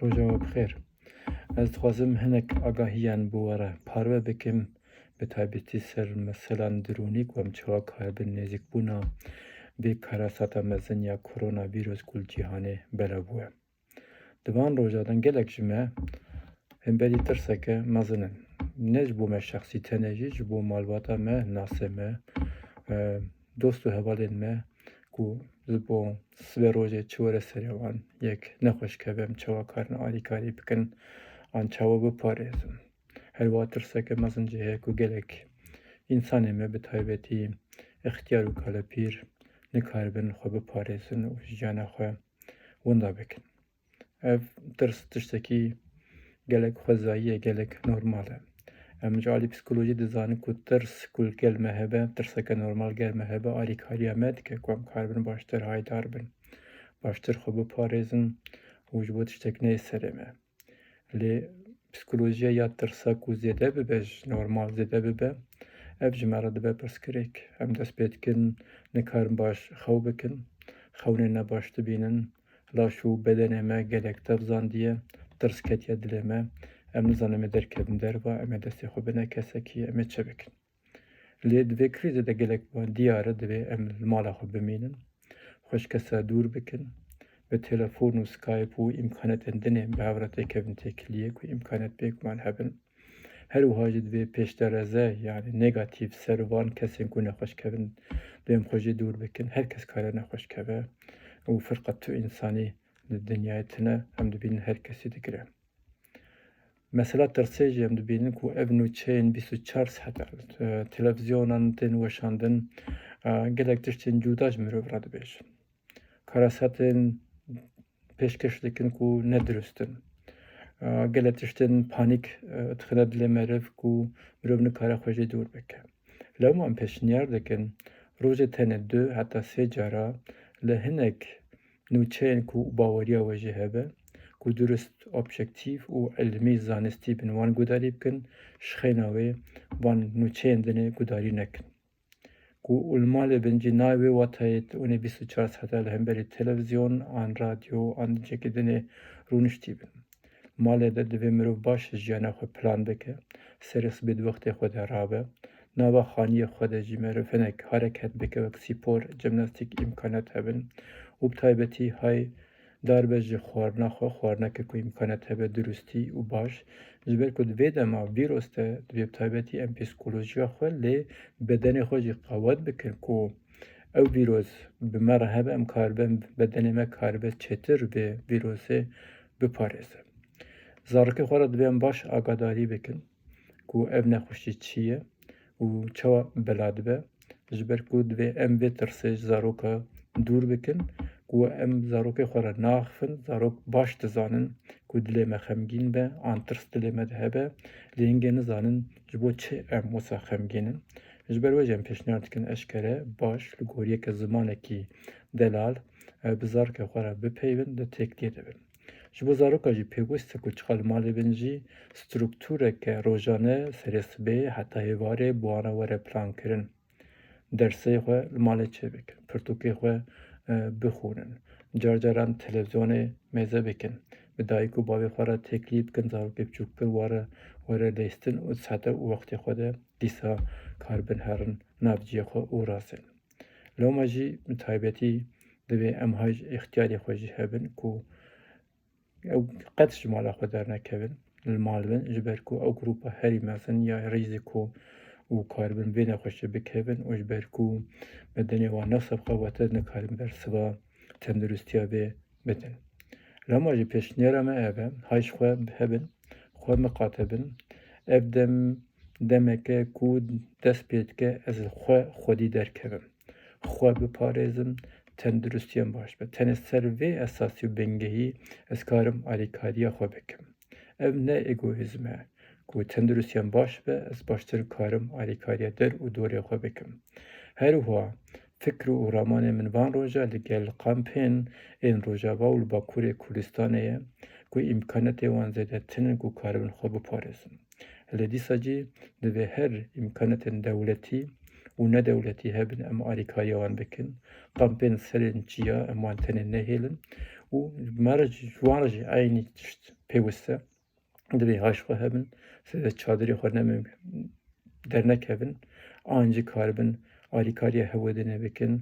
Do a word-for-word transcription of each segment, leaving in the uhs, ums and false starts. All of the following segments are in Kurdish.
Roja we bi xêr. Ez dixwazim hinek agahiyan bi we re parve bikim, bi taybetî ser meselan dirûnî ku em çawa karibin nêzîkbûna vê karasata mezin ya koronavîrus ku li cîhanê belav bûye. Di van roja de gelek ji me hemberî tirseke mezin in. Ne ji bo me şexsî tenê jî, ji bo malbata me, nasê me, e, dost û hevalên me ku ji bo sibê rojê çi were serê wan, yek nexweş keve, em çawa karin alîkarî bikin, an çawa biparêzin. Her wiha tirseke mezin jî heye ku gelek însanê me, bi taybetî extiyar û kalepîr, nikaribin xwe biparêzin û jiyana xwe winda bikin. Ev tirs tiştekî gelek xwezayî ye, gelek normal e. Em ji alî psîkolojî dizanin ku tirs ku li gel me hebe, tirseke normal gel me hebe, alîkariya me dike ku em karibin baştir haydar bin, baştir xwe biparêzin û ji bo tiştek neyê serê me. Lê psîkolojiya ya tirsa ku zêde bibe, ji normal zêde bibe, ev ji me re dibe pirsgirêk. Em dest pê dikin, nikarin baş xew bikin, xewnên ne baş dibînin, laş û bedenê me gelek tev zandiye, tirs ketiye dilê me, em nizanin em ê derkevin derva, em ê destê xwe bine kesekî, em ê çi bikin? Lê di vê krîzê de gelek wan diyar e, divê em li mala xwe bimînin, xwe ji kesa dûr bikin, bi telefon û Skype û îmkanetên dinê bi hev re têkevin têkiliyê ku îmkanet bêguman hebin. Her wiha jî divê pêşdereze, yanî negatîf ser van kesên ku nexweş kevin, divê em xwe jê dûr bikin. Her kes kare nexweş keve û firqa tu însanî di dinyayê tune, em dibînin her kesî digire. Mesela tirsê jî em dibînin ku ev nûçeyên bîst û çar saet, e, televîzyonan tên weşandin, e, gelek tiştên cuda ji mirov re dibêjin. Karasatên pêşkêş dikin ku ne dirust in. E, gelek tiştên panîk, e, dixine dilê meriv ku mirov nikare xwe jê dûr bike. Lewma em pêşniyar dikin, rojê tenê du heta sê cara li hinek nûçeyên ku baweriya we jî hebe, ku dirust, objektîf û ilmî, zanistî bin, wan gudarî bikin, ji xeyna wê van nûçeyên dinê gudarî nekin. Ku û li malê bin jî nayê wê watayê hûn ê bîst û çar saeta li hemberî televîzyon an radyo an dincekî dinê rûniştî bin. Malê de divê mirov baş jiyana xwe plan bike, serê sibê di wextê xwe de rabe. Nava xaniyê xwe de jî meriv hinek hareket bike, wek spor, jimnastîk îmkanat hebin û bi taybetî hay darbe ji xwarina xwe, xwarineke ku îmkanat hebe dirustî û baş. Ji ber ku di vê dema vîrus de divê bi taybetî em psîkolojiya xwe lê bedenê xwe jî qewet bikin ku ew vîrus bi me re hebe, em karibe, bedenê me karibe çêtir vê vîrusê biparêze. Zarokê xwe re divê em baş agadarî bikin ku ev nexweşî çi ye û çawa bela dibe, ji ber ku divê em vê tirsê ji zaroka dûr bikin, ku em zarokê xwe re naxifin, zarok baş dizanin ku dilê me xemgîn be, an tirs dilê me de hebe, lê hingê nizanin ji bo çi em wisa xemgîn in. Ji ber wê jî em pêşniyar dikin eşkere baş li goriyeke zimanekî delal, e, bi zarokê xwe re bipeyvin, di têkiliyê de bin. Ji bo zaroka jî pêwîst e ku çiqa li malê bin jî struktureke rojane serê sibê heta êvarê bi wan re were plankirin. Dersê xwe li malê çêbikin, pirtûkê xwe, e, bixwînin. Car caran televîzyonê mêze bikin. Bi dayik û bavê xwe re têkilî bikin, zarokê biçûktir were, were lêstin û sehte û wextê xwe de dîsa karibin herin nav cihê xwe û razin. Loma jî bi taybetî divê em hay ji îxtiyarê xwe jî hebin ku ew qet ji mala xwe dernekevin, li mal bin, ji ber ku ew grûpa herî mezin ya rîzîko û karibin vê nexweşê bikevin û ji ber ku bedenê wan ne sebqewete nikarin bersiva tenduristiya vê bidin. Loma jî pêşniyara me ev e, hay ji xwe hebin, xwe miqate bin. Ev dem demeke ku dest pê dike ez li xwe xwedî derkevim. Xwe biparêzim, tenduristiyan baş be. Tenê ser vê esasî û bingehî ez karim alîkariya xwe bikim. Ev ne egoîzm e ku tenduristiyan baş be, ez baştir karim alîkariya der û dorê xwe bikim. Her wiha fikr û ramanê min van roja li gel kampên ên Rojava û li Bakurê Kurdistanê ye ku îmkanetê wan zêde tune ku karibin xwe biparêzin. Lê dîsa jî divê her îmkanetên dewletî û nedewletî hebin, em alîkariya wan bikin. Kampên serên çiya em wan tenê nehêlin û ji me re jî, ji wan re jî eynî tişt pêwist e. Divê ha ji xwe hebin, sê de çadirê xwe nemim dernekevin, an jî karibin alîkariya hewadînê bikin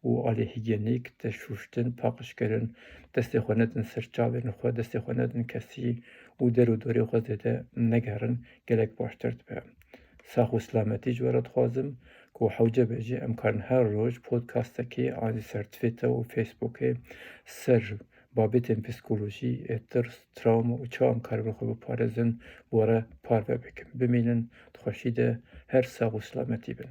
û alî hîgyenîk, de şûştin, paqijkirin, destê xwe nedin ser çavên xwe, destê xwe nedin kesî û der û dorê xwe zêde negerin, gelek baştir dibe. Sax û silametî ji we re dixwazim ku hewce be jî em karin her roj podcastekê an jî ser Twitter û Facebookê ser babetên psîkolojî, ê tirs, travma û çawa em karibin xwe biparêzin, bi we re parve bikin. Bimînin di xweşî de, her sax û silametî bin.